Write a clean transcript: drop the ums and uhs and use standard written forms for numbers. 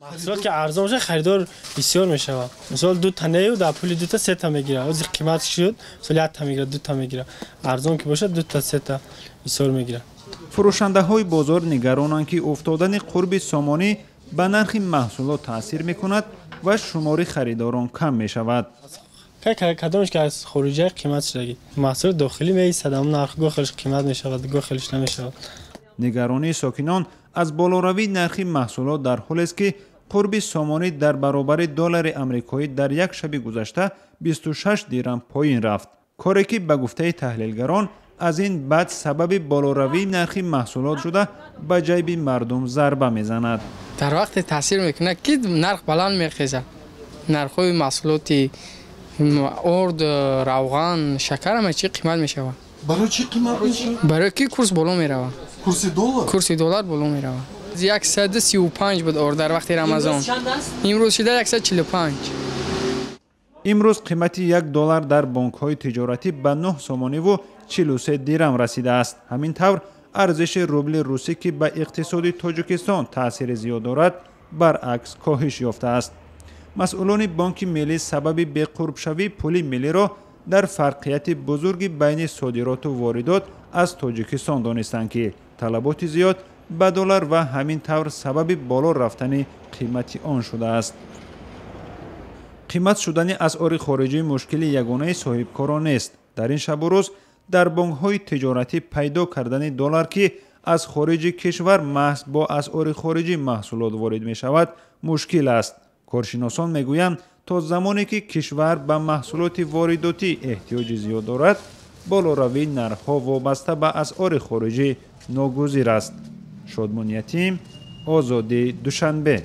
Маҳсулот ки арзон бошад, харидор бисёр мешавад. Мисол, ду та нею дар пули дута сета мегирад. Ҳозир қимат шуд, мисол, якта мегирад, дута мегирад. Арзон ки бошад, дута, сета бисёр мегирад. Фурӯшандаҳои бозор нигаронанд, ки уфтодани қурби сомонӣ ба нархи маҳсулот таъсир мекунад ва шумори харидорон кам мешавад. Кадомеш ки аз хориҷа қимат шудагӣ, маҳсулоти дохилӣ меистад, ам нарх гоҳ хелиш қимат мешавад, гоҳ хелиш намешавад. Нигаронии сокинон аз болоравии нархи маҳсулот дар ҳолест, ки қурби сомонӣ дар баробари доллари амрикоӣ дар як шаби гузашта 26 дирам поин рафт, коре ки, ба гуфтаи таҳлилгарон, аз ин баъд сабаби болоравии нархи маҳсулот шуда, ба ҷайби мардум зарба мезанад. Дар вақте таъсир мекунад, ки нарх баланд мехезад, нархҳои маҳсулоти орд, равған, шакар, ҳама чи қимат мешавад. Барои чӣ қимат мешавад? Барои ки курс боло меравад. Курси доллар. Курси доллар боло меравад. 135 буд орд дар вақти Рамазон, имрӯз шуда 145. Имрӯз қимати як доллар дар бонкҳои тиҷоратӣ ба 9 сомониву 43 дирам расидааст. Ҳамин тавр, арзиши рубли русӣ, ки ба иқтисоди Тоҷикистон таъсири зиёд дорад, баръакс коҳиш ёфтааст. Масъулони Бонки Миллӣ сабаби беқурбшавии пули миллиро дар фарқияти бузурги байни содироту воридот аз Тоҷикистон донистанд, ки талаботи зиёд ба доллар ва ҳамин тавр сабаби боло рафтани қимати он шудааст. Қимат шудани асъори хориҷӣ мушкили ягонаи соҳибкорон нест. Дар ин шабу рӯз дар бонкҳои тиҷоратӣ пайдо кардани доллар, ки аз хориҷи кишвар маҳз бо асъори хориҷӣ маҳсулот ворид мешавад, мушкил аст. Коршиносон мегӯянд, то замоне ки кишвар ба маҳсулоти воридотӣ эҳтиёҷи зиёд дорад, болоравии нархҳо вобаста ба асъори хориҷӣ ногузир аст. Шодмон Ятим, Озодӣ, Душанбе.